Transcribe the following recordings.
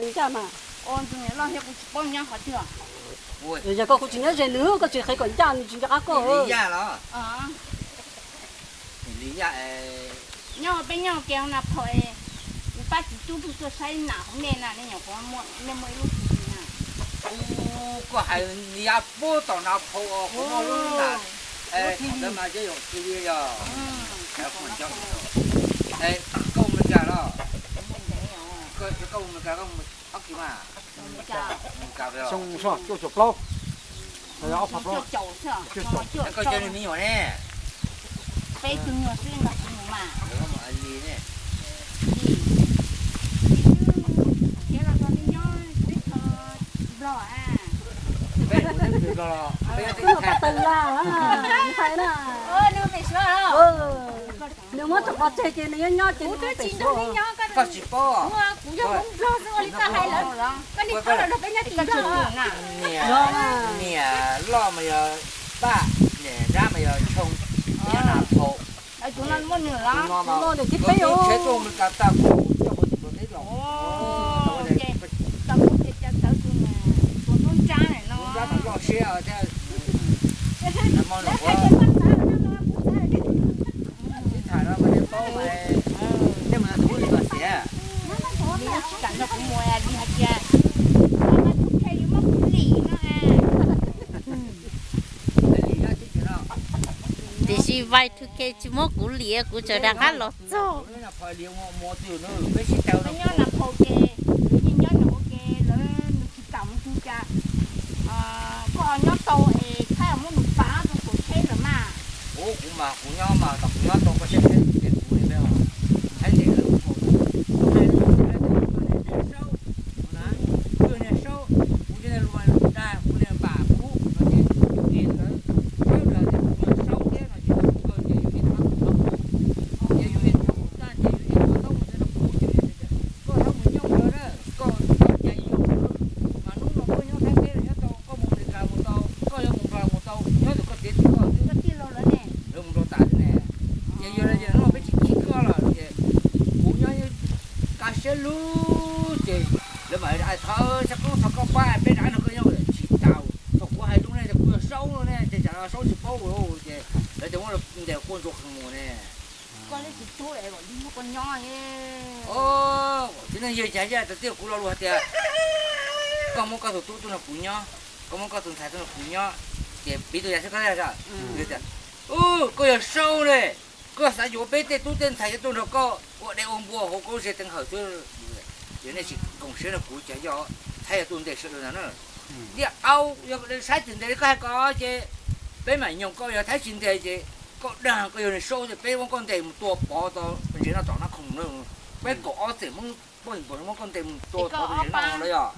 Ncaj mas. Yog koj kuv tsis nyob ze nws, koj tsis qhia kom ncaj nws tsis nco qab koj. Nyob peb nyob ke na phau, kuv pab txiv tub tuaj saib nam hauv nej na, nej nyuam qhuav muaj ib lub txiv na. Koj hais yav puag tom na phau kuv muaj lub na. Thaum ntawd mas cov yog txiv li yog. Koj mus Meskas los? Koj mus Meskas, koj mus Hab Kis mas? Xyoo cuaj caum plaub, ob phav plaub. Koj cov me nyuam ne? Peb mus li ne? Peb mus li Nplog los? Peb mus Pas Tawg Laj, ntxhais na. Nws muab tso pov tseg ces nws nyob nyob ces nws pem suav. Koj tsis paub? Kuv yog Hmoob Nplog xwb ua li koj hais lawm. Koj niag thaub los nrog peb nyob tim Nplog. Niam loj mas yog Paj, niam nrab mas yog Tshoo, nyob na phau. Tus no mas kuv tub tshiab tuaj Meskas tag kuv coj mus tim Nplog teb los. Lub nrab mas loj siab thiab. Ib tham no koj thiaj paub mas, nej mus no tus ub li kom xiav. Tiam sis Y two K tsis muab kuv li, kuv tseem rov qab los txog. Nyob na phau ces, nyob na ua ke lawv nws tsis kam mus tu cas. Koj nyob tau es thaib muab nws pav rau saum tsheb lawm mas. Ua kuv mas kuv nyob mas tau kuv nyob tau koj saib tsheb ces kuv li peb os. Thaib ntes lawv ua phau, tus hais lus tias kuv yog niag dej saub, kuv yog niag saub, kuv cov niag lus mas dag kuv niag npam kub no ces yus es lawv sawv daws tias kuv yog saub thiab no ces thaum kawg ces yus es thaub kuv no, ces yus es thaub kuv tag ces yus es thaub mus txog rau kuv ces koj thaub mus nyob ua na, koj thaub cas yus mas hnub no koj nyob Thaib teb los nyob tau, koj mus Meskas mus tau, koj yuav mus Nplog mus tau, nyob tus koj txiv tus koj xwb, lawv mus Nplog tas xwb ne. Ces yog li ces hnub no peb tsis khib koj lawm ces kuv nyob kaj siab lug ces lawv mam li thov txhua qhov thov koj pab peb rov qab nrog koj nyob tsis tau. Thaum kuv hais rau nej tias kuv yog saub no ne ces tsam no saub tsis paub ces lawv tias muab ntes quaj ntsuag qhov muag ne. Txiv neej yawg cas yaj tau tias kuv lo lus hais tias koj muab koj tus tub tuaj nrog kuv nyob, koj muab koj tus ntxhais tuaj nrog kuv nyob, ces piv tug yam xwb koj tias, koj yog saub ne, koj xav yuav peb tej tub tej ntxhais coj tuaj nrog koj ua dej ua npua hauv koj lub tsev teev hawm xwb. Yog nej tsis koom siab nrog kuv ces yog Thaib yog tuaj ntes sawv daws ntag na. Tiam au yog saib tsis ntes li koj hais ko ces peb mam nyoog, koj yog Thaib tsis ntes ces koj dag koj yog nws saub ces peb muab koj ntes mus tua pov tau ntses noj tom nab khoom na. Peb kaum ob txheem Hmoob poj niam muab koj ntes mus tua pov tau ntses noj los yog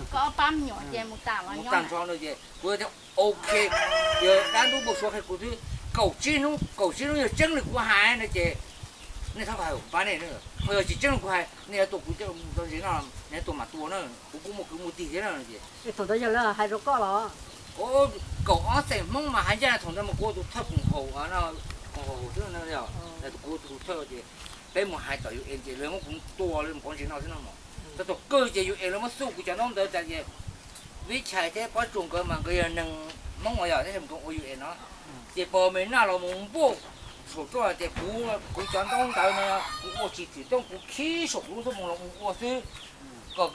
mus tag nrho no ces kuv tias ok, yog dab ntub npau suav qhia kuv twb kaum tsib hnub, kaum tsib hnub yog tseeb li kuv hais no ces nej txhob hais pab nej, ho yog tsis tseeb li kuv hais nej yuav tua kuv coj mus tau ntses noj, nej tua mam tua na, kuv kuj muaj kwv muaj tij thiab no ces. Thaum ntawd yog lawv hais rau koj los? Kaum ob txheem Hmoob mas hais ncaj thaum ntawd mas kuv ua tus thawj koom haum, koom haum xwb, kuv ua tus thawj ces peb mus hais tom U N ces lawv muab kuv tua, lawv mus pov ntses noj xwb no mas. Txog thaum kawg ces U N lawv muab xuj kuv cov ntaub ntawv tas ces Vib Chais thiab Pob Tsuas nkawd mas nkawd yog neeg Hmoob uas yog tab sis mus ua U N no, ces pog me naj los mus npuaj saum roj tias kuv, kuv cov ntaub ntawv no kuv ua tsis txwm tooj, kuv khib saum kuv lub xub moos los mus ua xwb. Kom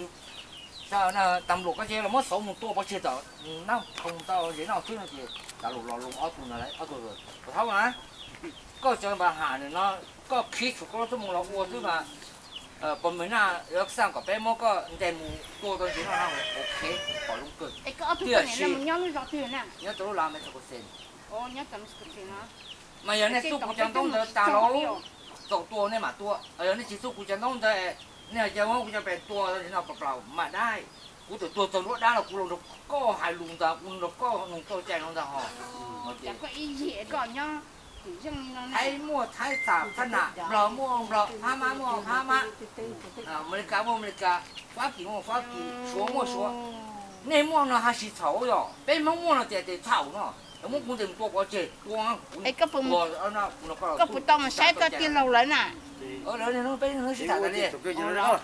tas luam koj ces los muab xauv mus tua pov tseg tom nab khoom tau ntses noj xwb no ces tas luam los loo ob tug no, ob tug, thaub na, koj cov npa ham no koj khib saum koj lub xub moos los ua xwb mas pog me naj yuav xaj kom peb muab koj ntes mus tua tau ntses noj na, ok, pom zoo kawg. Tiam sis nyob rau lub lav Meskas Xes mas yog nej xuj kuv cov ntaub ntawv tas los txaus tua nej mam tua, yog nej tsis xuj kuv cov ntaub ntawv, nej hais tias muab kuv cov pes tua tau ntses noj plaws plaws mas dab, kuv txawm tuag txog nruab dab los kuv los nrog koj hais lus ntag, kuv nrog koj nug txoj cai no ntag hos. Thaib muaj Thaib txham phab nam, Nplog muaj Nplog, Phab Mab muaj Phab Mab, Amelikas muaj Amelikas, Fab Kis muaj Fab Kis, Suav muaj Suav. Nej muaj no hais tsis txhaum yog peb Hmoob muaj no tias tes txhaum no. Muab kuv ntes mus tua pov tseg tua, kuv, koj puas tau mus saib koj tij laug lawv na? Lawv no peb no sib tham tas li.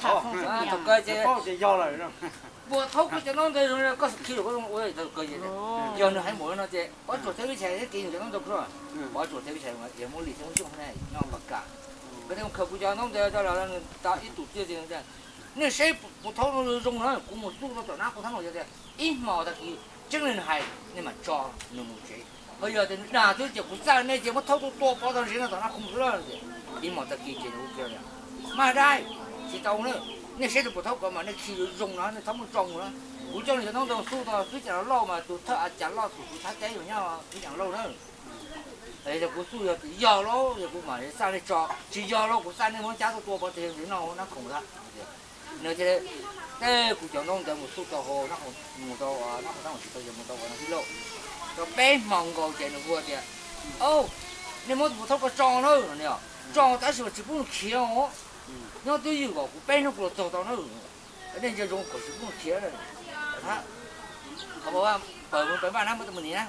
Thaum kawg ces puas thaub koj cov no ntawd, koj khi lus koj ua thaum kawg ces yog nws hais mus no ces Pov Tsuas thiab Vib Chais thiab kev yus cov no ntawd, Pov Tsuas thiab Vib Chais, Yawg Muab Lis thiab Muab Ntsuj ne nyob Pas Kam. Nkawd thiaj mus khaws kuv cov no ntawd rau los nws tau ib tug tiag tias, nej saib puas thaub no zoo no, kuv mus xub rau tom nab qhov thab no yog tias ib hmos tag kis tseeb li nws hais nej mam tso nws mus tsev, ho yog tias nws dag xwb ces kuv txaj nej ces muab thaub tua tua pov tag nrho no tom nab qhov xwb lawm. Ib hmos tag kis ces nws ua kiag tias, mas dab tsis tau na, nej saib puas thaub ko mas nej khi zoo no nej thaub muab tso mus na. Kuv coj nws cov no ntawd xub tau xwb cas los lauj mas tus thawj a cas loj tus tus thab teb los nyob xwb cas lauj na. Yog kuv xub yog tias yog lauj yog kuv mam txaj nej tso, tsis yog lauj kuv txaj nej muab cab tuaj tua pov tseg no nab khoom lawm. Nws thiaj tej kuv cov no ntawd mus xub tau hauv, mus tau nab khoom tab mus tsis tau yog mus tau ua no tij lauj. Tau peb hmo nkaus ces nws hu tias, nej muab tus puas thaub ko tso na, tso tab sis mas tsis pub nws khiav os. Nyob twj ywm kom kuv peb hnub kuv los txog tau na. Nej ntsia zoo kom tsis pub nws khiav. Pawg mus pawg npaj na muab tus mus ni na.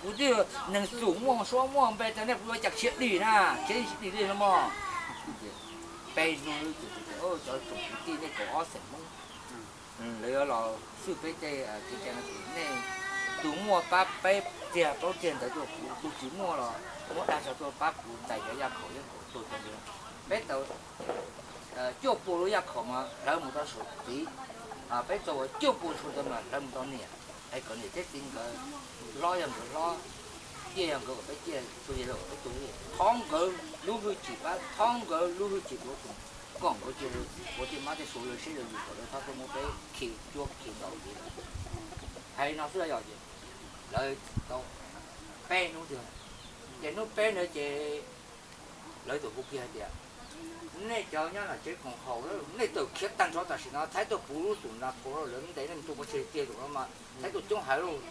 Kuv twb neeg xum muaj suab muaj npe tas nej kuv yuav cas khiav dim na, khiav dim li no mog. Peb hnub cov tsoom kwv tij nej kaum ob xeem Hmoob, lawv yuav los xwb peb tej kev cai no ces nej tus muaj pab peb tiag plaub tiag ntawd tuaj, kuv tus tsis muaj los muab dag tso tuaj pab kuv ntais cov yaj khaum yeeb khaum tuag cov ntawd. Peb tau cuaj pua lub yaj khaum mas hlawv mus rau saum txiv, peb tau ua cuaj pua tshuaj ntawd mas hlawv mus rau niam, es kom niam thiab txiv nkawd hlob yog nkawd hlob, ciaj yog nkawd kom peb ciaj, tuag yog lawv kom peb tuag li. Thov nkawd lub hwj chim pab, thov nkawd lub hwj chim tuav tus, kom nkawd cia li ua tej mab tej suav lawv siab lawv yus kom lawv txhob tuaj muab peb khi cuab khi ntaus li lawm. Hais no xwb yog ces lawv tau peb hnub tiag, ces hnub peb ntawd ces lawv txawm hu kiag hais tias, nej cov nyob nram tsev koom haum, nej tawm khiav tag nrho tam sim no, Thaib tuaj puv lub xum nra qhuav lawv ntes nej mus tua pov tseg tiag tus no mas Thaib tuaj coob heev lauj.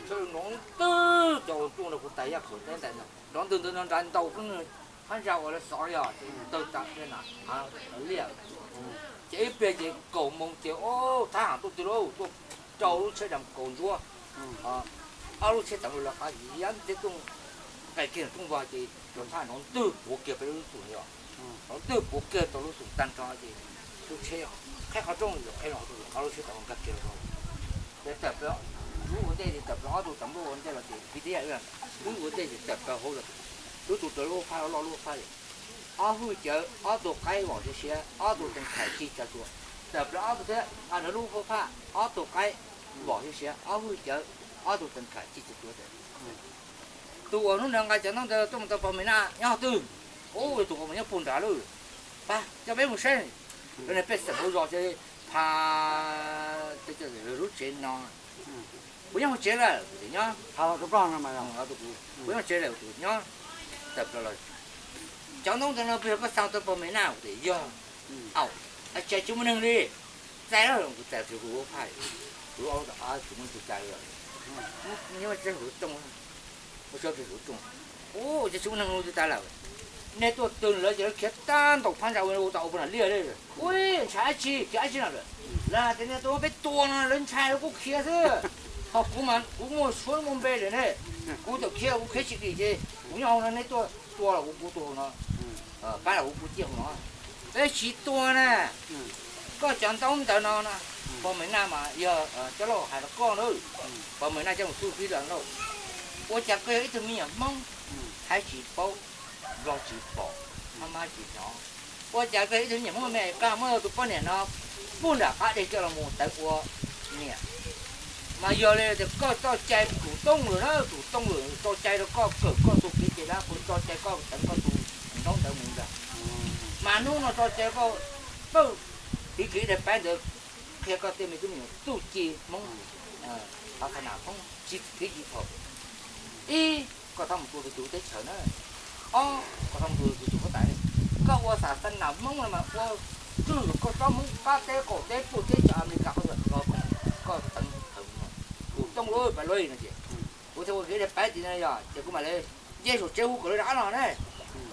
Sawv daws nrov ntwg, cov uas tuaj nrog kuv tais yaj khaum teb ntais nrov ntwg ntawd no nrad ntaus koj phab ntsa uas lawv xov yog tawg tas na, liaj. Ces ib pliag ces kaum moos ces thab ham tuaj twg lauj, tuaj rau lub tsheb dam kaus ntsuab, ob lub tsheb tam lawv qab yav ntiaj teb tuaj nqes kiag rooj vag ces cov thab nrov ntwg puav kiag peb lub xum yog, nrov ntwg puav kiag tau lub xum tag nrho ces lub tsheb qheb qhov rooj, qheb no ob lub tsheb tam nkag kiag rau. Ces tawm plaws, lub ua ntej ces tawm plaws ob tug tam npluaj ua ntej los ces vim tias wb ua ntej ces tawm plaws hauv los, lub tug raws lub hauv phaj, loj lub hauv phaj, ob hwj cawv ob tug qaib vom siab siab, ob tug tees khais cig tsa tsua. Tawm plaws ob tug thiab, nrog lub hauv phaj ob tug qaib vom siab siab, ob hwj cawv ob tug tees khais cig tsa tsua. Tus uas hnub no nqa cov ntaub ntawd tuaj mus tau pog Mes Naj nyob twg? Ub, tus qhov muag nyob puag nrad lawm. Pab coj peb mus saib. Lawv niag pej xeem hauv zos ces pha lub tsev no. Puas nyob hauv tsev lawm? Kuv tias nyob. Puas nyob tsev lawm? Kuv tias nyob. Tawm plaws los, cov ntaub ntawd no puas yog koj xa tuaj pog Mes Naj? Kuv tias yog. Au, cas tsis muaj neeg li? Txais lawm, kuv txais tsis huv lub phaj, kuv lub ob lub tom qab tsis muaj neeg tuaj txais li. Nyob tsev huv rooj, ua tsev huv rooj. Ub, cas tsis muaj neeg tuaj txais lawm. Nej tuaj twg lawv ces lawv khiav tag ntaus phab ntsa ua tau ua pag nram liaj li. Ub, ntshai dab tsi, khiav dab tsi no lawm. Lawv hais tias nej tuaj muab peb tua no lawv ntshai lawv kuj khiav xwb. Ho kuv mas kuv muaj suab muaj npe lawm ne, kuv txawm khiav kuv khiav tsis dim ces kuv nyob hauv no nej tuaj tua los kuv kuv tua hauv no. Pab los kuv kuv ciaj hauv no. Peb tsis tua na. Koj cov ntaub ntawv no, pog Mes Naj mas yog coj lauj hais rau koj na. Pog Mes Naj coj mus xub fib los lauj. Ua cas koj yog ib tug me nyuam Hmoob, Thaib tsis paub, Nplog tsis pom, Hmoob Mab tsis hnov. Ua cas koj yog ib tug me nyuam Hmoob me koj muab tus poj niam no puag nram qab dej coj los mus teev ua niam. Mas yog li tias koj txoj cai tus tooj lawm na, tus tooj lawm txoj cai rau koj kawm koj tus kev cai dab qhuas, txoj cai koj teev koj tus ntaub ntawv mus ntag. Mas hnub no txoj cai koj pawj tiv kiv daim pab ntawd qhia koj tej me tub me nyuam txuj ci Hmoob, qhov xa nam Hmoob tsis phiv tsis thaum. Ib, koj txhob mus tua tus tswv teb chaws na. Ob, koj txhob mus tua tus tswv huab tais. Koj ua xa xa nam Hmoob no mas ua tswj koj tsob Hmoob qab teb qaum teb puag teb chaws Amelikas qhov ntawd koj teev hawm tus tooj lub pab lub no ces kuv thiaj ua kev daim pab tim no yog ces kuv mam li nce saum tsev hu kom lawv rov qab los ne.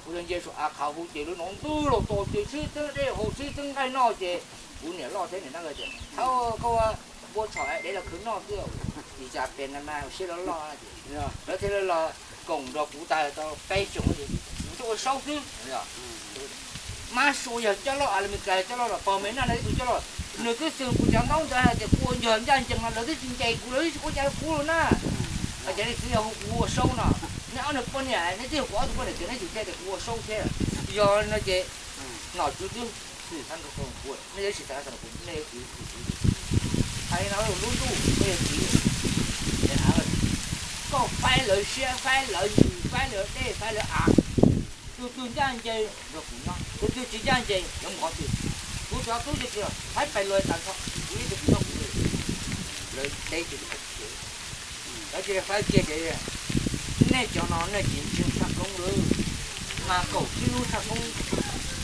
Kuv yog nce saum av qhauv hu ces lawv nrov ntwg los tos ces sib txeeb dej haus sib txeeb nqaij noj ces kuv niam loj thiab niam nab tias, thaum koj ua Npua txhom dev los khwv noj xwb, ib tsam pem na mas siab loj loj ces lawv thiaj li los koom nrog kuv tag tau peb xyoos, kuv tuaj ua saub xwb. Mab Sua yog coj loj, Amelikas yog coj loj, los pog me naj no ib tug coj loj, nws twb xwm kuv cov ntaub ntawv hais tias kuv ua ncog ncaj ncees no lawv twb tsis ntes kuv, lawv twb tsis ua cas rau kuv li na. Hais tias li xwb yog hu kuv ua saub no, nej ob niag poj niam, nej twb yog kuv ob tug poj niam tias nej tsis teb tias kuv ua saub thiab. Yog no ces nom tswv twb xwm xav nrog kuv, nej yuav tsis xav nrog kuv, nej yuav tsis, hais no lub ntuj nej yuav tsis, koj faib lawv siab, faib lawv ntsws, faib lawv dej, faib lawv av, tus twg ncaj ncees nrog kuv nyob, tus twg tsis ncaj ncees yuav mus qhov twg. Kuv cov tub ces tias faib pais los tas nrho, kuv ib tug kuv nyob kuv li. Lawv teb ces lawv cia li faib kiag ces, nej cov no nej tsis ntseeg tshaj koob lawm, mas kaum tsib hnub tshaj koob,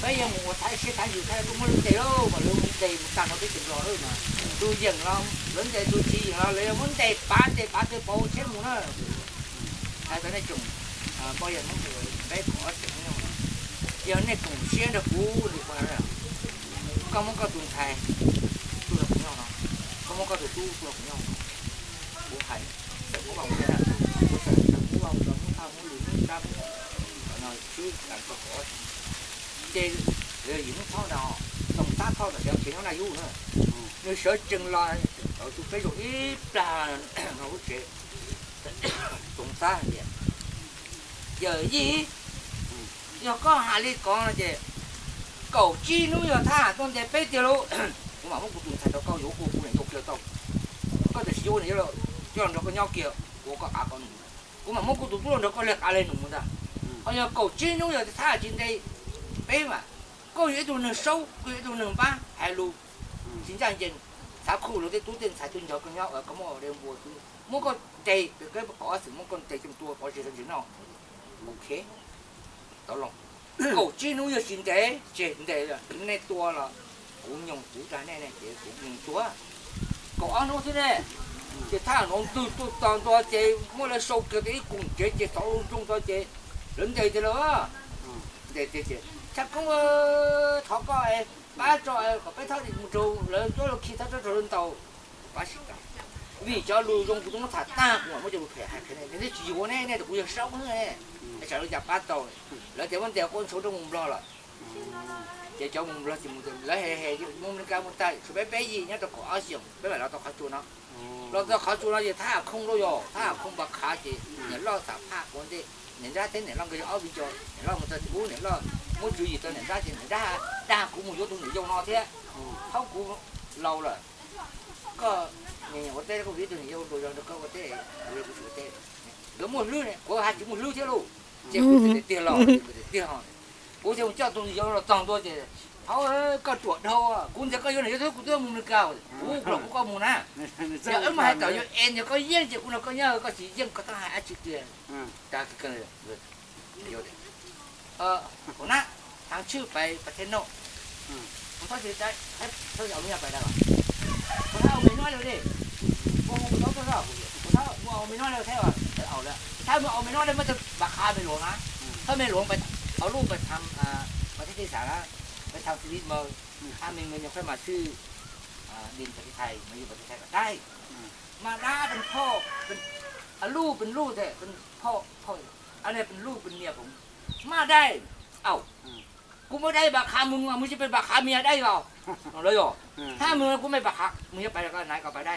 peb yuav mus ua thaiv siab thaiv ntsws thaiv tuaj muab lawv ntes lauj, mas lawv mus ntes mus tag nrho peb tseem los lawm mas tus yeem los lawv ntes, tus tsis yeem los lawv yuav muab ntes pav ntes pav tawg pauv tsheb mus na. Hais txog nej tsoom poj yawg Hmoob peb kaum ob tseem nyob, yog nej koom siab nrog kuv li, koj muab koj tus ntxhais tuaj nrog kuv nyob no, koj muab koj tus tub tuaj nrog kuv nyob no, kuv hais, txawm muab vaj muab tsev, kuv txawm muab vaj muab tsev, muab phaj muab lus muab tsab muab, no xwb tas kaum ob tseem, ces yim hnub txhob ntag, Toom Xab Thoj tam sim no khiav nyob Naj Yub na, nws sawv tsees los tau tus peb zaum ib plag no lub tsev, Toom Xab tias, yawm yij, yog koj hais li ko no ces kaum tsib hnub yog thab ham tuaj ntes peb tiag lauj, kuv mam muab kuv tus ntxhais rau koj yuav ua kuv niam yau kiag tau. Koj tam sim yuav ua niam yau coj los nrog koj nyob kiag, kuv ua koj av koj noog. Kuv mam muab kuv tus tub los nrog koj li qav li noog mus ntag. Ho yog kaum tsib hnub yog thab ham tsis ntes peb mas, koj yog ib tug neeg saub, koj yog ib tug neeg npab hais lus tsis ncaj ncees, xav khuj luag tej tub tej ntxhais tuaj nrog koj nyob, koj muaj de npua xwb, muab koj ntes, kaum ob txwm muab koj ntes coj mus tua pov tseg txog ntsis noj. Ok, tau los. Kaum tsib hnub yog tsis ntes, tseg ntes, nej tua los kuv nyoog kuv dag nej ne ces kuv nyoog tua. Kaum ob hnub xwb ne, ces thab ham no ntws tuaj txog ntua ces muab lawv sau kiag tau ib koom tsev ces xauv loo nroog txog ces lawv ntes tiag lawm. Ntes tiag ces, Tshaj Koob, thov koj pab tso kom peb thab mus raug lawv cuab lawv khi, thab tso raug lawv ntaus, pab tsis tau. Vim cov lus zoo kuv twb muab tham tag, kuv mam muab cov lus phem hais qhia nej, nej tsis yuav ne, nej tias kuv yog saub ne, tsam lawv cas pab tau. Lawv tias muab ntes quaj ntshauv rau mus Nplog lawm. Ces cov mus Nplog ces mus, lawv he he mus Meskas mus tag, tshuav peb peb yim nyob rau kaum ob xyoos peb mam los tau qhov tsua no. Los txog qhov tsua no ces thab ham khooj lauj, yog thab ham khooj npam qhav ces niam loj xam phaj ua ntej, niam nrab thiab niam loj nkawd yog ob viv ncaus, niam loj mus txog ub niam loj muab tswv yim rau niam nrab ces niam nrab dag kuv mus yuav tus niam yau no thiab, thaum kuv laus lawm, koj ua teb koj ua ib tug niam yau luag zog nrog koj ua teb, kuv tsis ua teb. Nkawd muaj hlwb ne, kuv hais tsis muaj hlwb thiab lauj, ces kuv tias tiag los tiag, kuv thiaj mus coj tus niam yau los txog ntua ces, thaum koj ruam dhau, kuv ntxias koj yuav niam yau thiab kuv twb mus Meskas, kuv los kuv koj mus na. Yog wb mus hais tawm yuav es yog koj yeej ces kuv nrog koj nyob, koj tsis yeej koj txhob hais dab tsi kiag. Kuv na, tháng trước phải, phải thế nào? Kuv thab ua me noj lawm di, kuv hu kuv tau tuaj, kuv thab ua me noj lawm thiab, thab ua me noj lawm muab tau npam qhav me luav na, thab me luav,เอาลูกไปทำ ประเทศที่สหรัฐ ไปทำสวิตเมย์ ห้าหมื่นเงินยังค่อยมาซื้อ ดินประเทศไทย มาอยู่ประเทศไทยก็ได้ มาได้เป็นพ่อ เป็นลูก เป็นลูกเถอะ เป็นพ่อ พ่อ อันนี้เป็นลูกเป็นเมียผม มาได้ เอ้า กูไม่ได้บังคับมึงอ่ะ มึงจะไปบังคับเมียได้เหรอ เอาเลยเหรอ ถ้ามึงกูไม่บังคับ มึงจะไปไหนก็ไปได้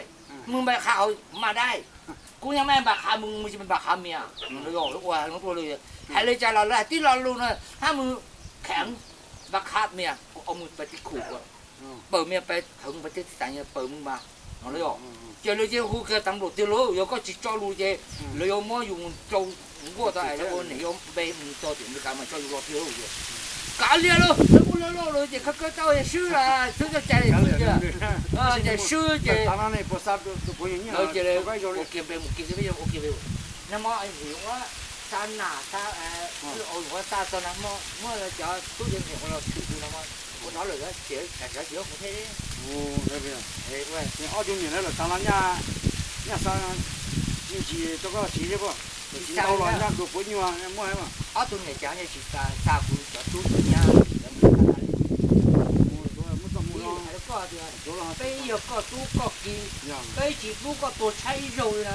มึงบังคับเขามาได้ กูยังไม่บังคับมึง มึงจะไปบังคับเมีย เอาเลยเหรอ ว่าทั้งตัวเลย hais li cas los lawv hais tib lo lus no, hab mus kheev npam qhav mias, kuv mus pais tib khum, pawg mias pais heev pais tib xav paws mus mas no los yog. Ces lawv yeej hu kiag tas nplaum tiag lauj, yog koj tsis tso lus ces lawv yuav muab yus rau nkuaj tau es lawv ua niam yau npe mus txog tim Amelikas mas tso yus los tiag lauj. Kav liam lauj, lawv ua lawv lauj lawm ces khawb khawb tau swb los xwb txoj cai li xwb tiag. Ces swb ces lawv cia li ua kiag npe mus kiag xwb, peb yog ua kiag npe. Nag hmo ua xa nas xa, ua xa txog nag hmo muaj cov tub ceev xwm ua los tshwm tus nag hmo ua rov lawm ces tsam tsis ua kuv thiab. Ob tug niam lawv lawm tag los nyaj, nyaj xa, yeej tsis rau koj siv thiab, tsis ntau los nyaj dua puav nyuag muaj. Ob tug niam cas yeej tsis xa kuv cov tub cov nyab, muab txoj mus no. Koj tias peb yog koj tub koj ki, peb tsis pub koj tuag tshaib ib zaug li na.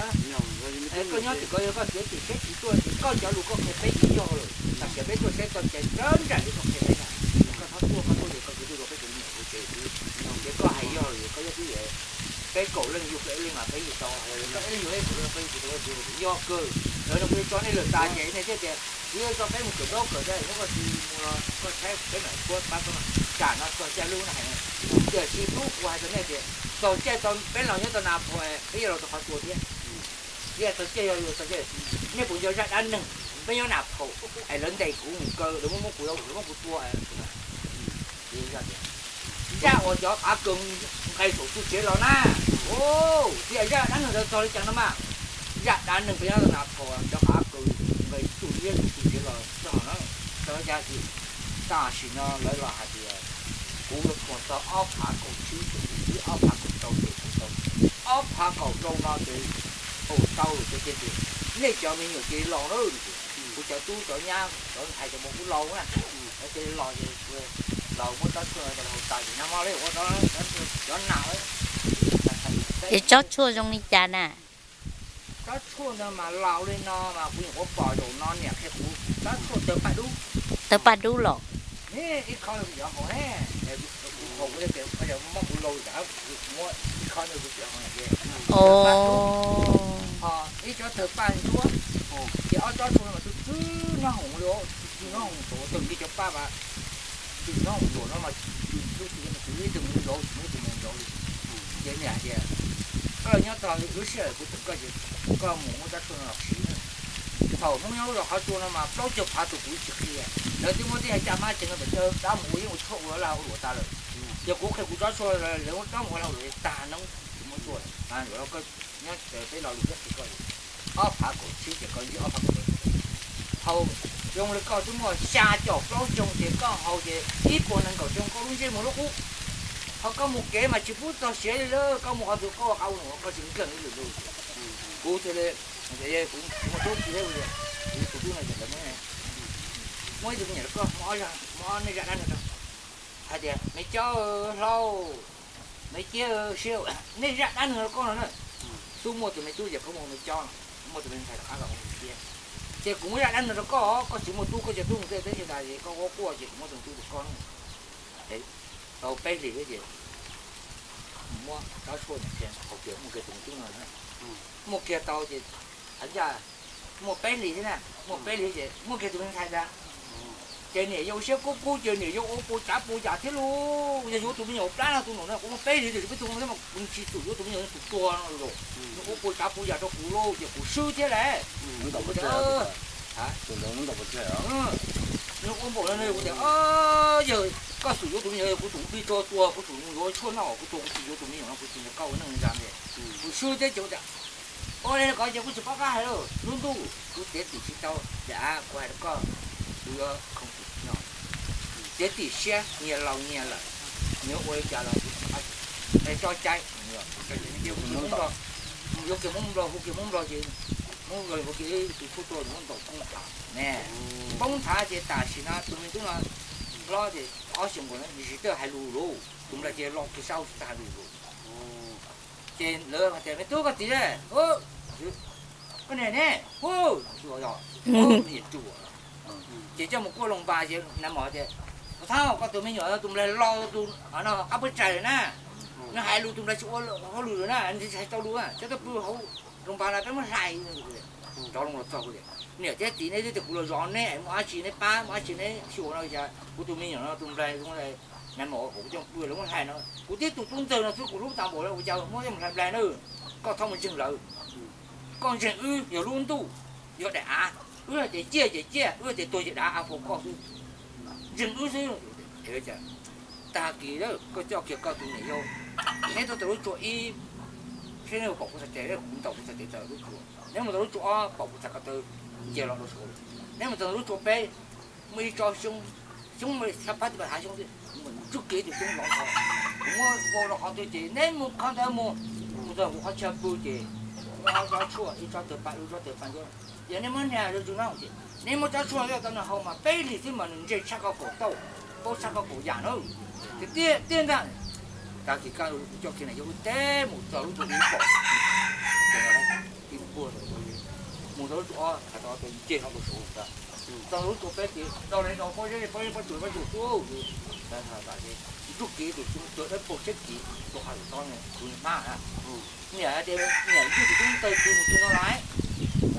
Koj nyob tim ko yog koj txiav txim siab tsis tuaj ces koj cov lus koj qhia peb ib zaug lawm, tam sim peb tuaj saib txog cai tsawv ntsam li koj qhia peb na. Koj txhob tuaj, koj tuaj ces koj kwv tij los peb tus me nyuam ua ke xwb. Ces koj hais yog lawm, koj yog twb yog peb kaum leej yug peb leej mas peb yug tau, koj ib leeg yug ib kaum leej peb yug tsis tau, yog kawg. Lawv no kuv tso nej lawm tas ces nej thiaj tias kuv yuav tso peb mus kawm ntaub kawm dab, hnub koj tsis mus los koj saib peb mam puab pab koj. Tsam no txog caij lub no hais, tiam sis hlub kuv hais rau nej tias txog caij tau peb los nyob tau Nas Phoo, peb yuav los rau qhov tuag thiab. Thiab txog caij yog txog caij, nej puas nco zaj dab neeg peb nyob Nas Phoo es lawv ntes kuv mus kaw, lawv muab muab kuv, lawv muab kuv tua. Zaj uas cov qav kaws nqis saum txuj tsev los na, thiab zaj dab neeg ntawd txog li cas no mas, zaj dab neeg peb nyob Nas Phoo cov qav kaws nqis txuj liab txuj tsev los txog na, txog li cas, tam sim no lawv los hais tias kuv yuav thuam txog ob phav kaum tsib, kuv twb ob phav kaum rau ces kuv tau, ob phav kaum rau no ces tau lawm ces tias nej cov me nyuam cia li los na, kuv cov tub cov nyab cov ntxhais cov muam kuj laus na, cia li los ces los muab tsob tshuaj rau hauv tas ces nag hmo li ua cov nas. Es tsob tshuaj zoo li cas na? Tsob tshuaj ntawd mas laus li no mas kuv nyuam qhuav pom zaum no niam qhia kuv, tsob tshuaj tawg paj dub. Tawg paj dub los? Ib qho kuv cov haus ne, kuv haus kuv tias muab kuv laus tas, kuv muab ib qho ntawd kuv cov haus na ces tawg paj dub. Ho ib tsob tawg paj ntsuab, ces ob tsob tshuaj no mas tsw tsw nyob hoom li, tsw nyob hoom tau tawg kiag cov paj mas, tsw nyob hoom luam no mas, tsw tsw tsw ib tug mus zauv, ib tug mus zauv li. Ces niam hais tias koj los nyob txog lub sij hawm kuv teem koj ces koj mus muab tsob tshuaj no los siv na. Thaum Hmoob nyob lub zos qhov tsua no mas plaub caug phav tus kuv tsis qhia, lawv twb muab tej yam caj hmab tsev no pem caw dab mus ua yeeb ua tshuaj ua laj ua luam tas lawm. Yog kuv qhia kuv tsob tshuaj lawv muab dab mus ua laj ua luam tag noob tsis muab tuaj lawm. Nyob peb lo lus thiab qhia koj, ob phav kaum tsib ces koj ntsib ob phav kaum rau. Thaum zoo li koj twb muaj xya caum plaub xyoo ces koj haus ces ib puas nees nkaum xyoo koj lub ntsej muag lub qub. Ho koj mus kev mas tsis pub txog siav li lawm, koj mus qhov twg koj ua qab ua no koj tsis nkeeg ib lwm lug. Kuv thiaj li, kuv muaj tub txiv thiab, kuv tus tub no ces lawv muab, muab ib tug me nyuam rau koj, muab ob zaj, muab ob nej zaj dab neeg rau. Hais tias me cob hlau, me ciab siab, nej zaj dab neeg rau koj no na. Tub muaj tus me tub ces pheej muaj me cob, muaj tus me ntxhais rov qab los ua me ciab. Ces kuv muab zaj dab neeg rau koj, koj tsis muaj tub koj cov tub mus tej teb chaws tas ces koj ua quaj ces kuv muab tus me tub rau koj na. Tau peb hlis thiab ces muab tsob tshuaj niam qhia qhov kiag muaj kiag tus me tub no na. Muaj kiag tau ces hais ncaj muaj peb hlis thiab na, muaj peb hlis ces muaj kiag tus me ntxhais ntag. Ces niam yau siab kub kub ces niam yau ua pua tsav pua yam thiab lauj. Yog yuav tus me nyuam plab no tus no na kuv muaj peb hlis ces peb tus no thiab mas kuv tsis xum yuav tus me nyuam tus tuag no los. Nws ua pua tsav pua yam rau kuv lauj ces kuv swb thiab lauj. Nws ua npaum no kuv tias, yog koj xum yuav tus me nyuam kuv tsum nplig tuag tuag, kuv tsum mus yuav tshuaj noj kuv tuag, kuv tsis yuav tus me nyuam no kuv tsis nrog koj ua neej ntag. Kuv swb thiab ces kuv tias, ua li ko ces kuv tsis paub qab hais lawm. Lub ntuj kuv txiav txim tsis tau, daim av kuv hais rau koj, kuv yuav khoom txim no. Txiav txim siab, nyias laus nyias lawm, nyias ua li cas los kuv tso cai. Yuav kiag Hmoob Nplog, hu kiag Hmoob Nplog ces Hmoob Nplog hu kiag tus tshuaj tuaj muab ntaus poob thav ne. Poob thav ces tam sim no tus me tub no hlob ces ob xyoos nkaus na, tsis txawj hais lus lauj, tus nplog ces los kiag sab hauv tsis txawj hais lus lauj. Ces lawv tias me tub koj txiv ne, koj niam ne, hu, me nyuam ruam. Ces coj mus kuaj loos npas ces nais maum tias, Thab, koj tus me nyuam tus nplaig los tus qab puab tsaig lawm na, nws hais lus tus nplaig tsis ua hauj lwm lawm na, nws tsis hais tau lus, coj tuaj pw hauv loos npas no peb muab hlais. Rov loo los txog kuv tias, niam thiab txiv, nej twb tias kuv los zov neb es muaj dab tsi neb pab, muaj dab tsi neb sib ua no, cas kuv tus me nyuam no tus nplaig zoo li nais maum kom kuv coj pw lawv muab hlais no, kuv tib tug tub ntxawg no xwb kuv hlub tas npaum li ua cas muab coj mus hlais nplaig na. Koj txhob mus ntseeg lawv, koj ntseeg wb, yog lub ntuj, yog daim av, wb hais tias ciaj ces ciaj, wb hais tias tuag ces dav av faus koj xwb. Ntseeg wb xwb. Tag kis koj coj kiag koj tus niam yau, neb tuaj tau lub tsua ib, saib neb puas pom kuv txhais tes, kuv ntaus kuv txhais tes tawm lub tsua. Neb mus tau lub tsua ob, pom kuv txhais ko taw nce los rau saud. Neb mus tau lub tsua peb, muaj ib tsob xyoob, xyoob xyab phab tib pas hav xyoob xwb, kuv mus ntsuj kiag ib tug xyoob lov tau, kuv muab vau rau qhov twg ces neb mus qhov ntawd mus. Mus txog kuv qhov chaw pw ces muaj ob tsob tshuaj, ib tsob tawg paj, ib tsob tawg paj ntsuab. Yog neb muab hnia zoo zoo na ces neb muab tsob tshuaj coj tau nws haus mas peb hlis xwb mas nws ntse tshaj koj kaum tauj, paub tshaj koj kaum yam na. Tiag tiag ntag. Tag kis kaj ntug kuv coj kiag niam yau lub teb mus txog lub tsev ib pom, ib npuag, mus txog lub tsev ob hais tau tias nce hlo rau saud lawm. Txog lub tsev peb ces rau li no pob zeb pob zeb pob tsuas pob tsuas tuaj, ntsuj kev tus xyoob tuag dawb paug tsheb kev rau hauv tob, tus niag hmab na. Niam hais tias niam ywj tus xyoob tawg twg mus twg no lawm.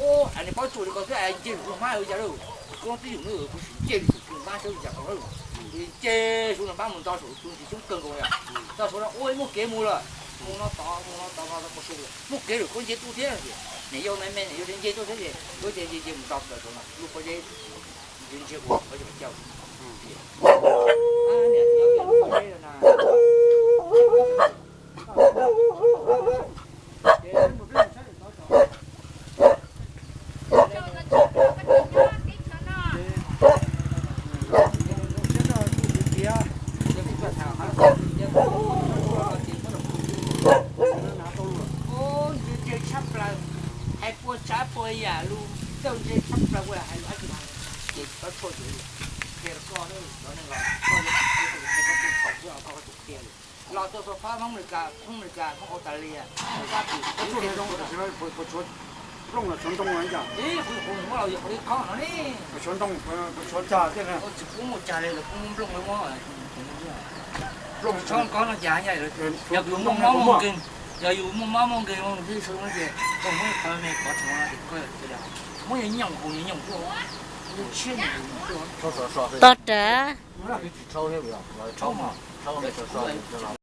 Ub, es niam pob tsuas li ko twb es nce tus hmab ua cas lawm. Koj twb yus na, kuv sim nce li tus hmab saib li cas tau lawm. Nce saud niag hmab mus nto saum tus ntsis xyoob kawg nkaus yom. Txog saud no ua muaj kev mus lawm. Mus no tod mus no tod no tau mus saud, muaj kev lawm koj nce tuaj thiab tias. Niam yau me me niam yau nce tuaj thiab ces, ces nce nce mus nto plaws saud no lub pob zeb, ntshe ntshe ua pob zeb cauj. Ntse tshaj plaws, hais pua tsav pua yam lus, txawj ntse tshaj plaws ua hais lus dab tsi mas ces txhob tshuaj ces qhia rau koj, cov neeg los koj yuav qhia rau koj tus thaum xwb os, koj tus qhia lawm. Los tuaj txog phab Hmoob Amelikas, Hmoob Amelikas, Hmoob Australia, Hmoob Fab Kis, Nplooj los tshuav ntoo ib yam. Ib, kuv muab los yog qhov ib khob no ne. Tshuav ntoo, tshuav cag thiab na. Tsis pub muaj cag li, lawv pub muab nplooj, muab, muab, tsob khob no cas, yog yus muaj mob muaj nkeeg, yog yus muaj mob muaj nkeeg, muaj nkeeg xwb no ces koj muab qhov me kov tshuav no ces koj muab nyoos haus nyoos tuaj, tshiab nyoos tuaj. Tog rov.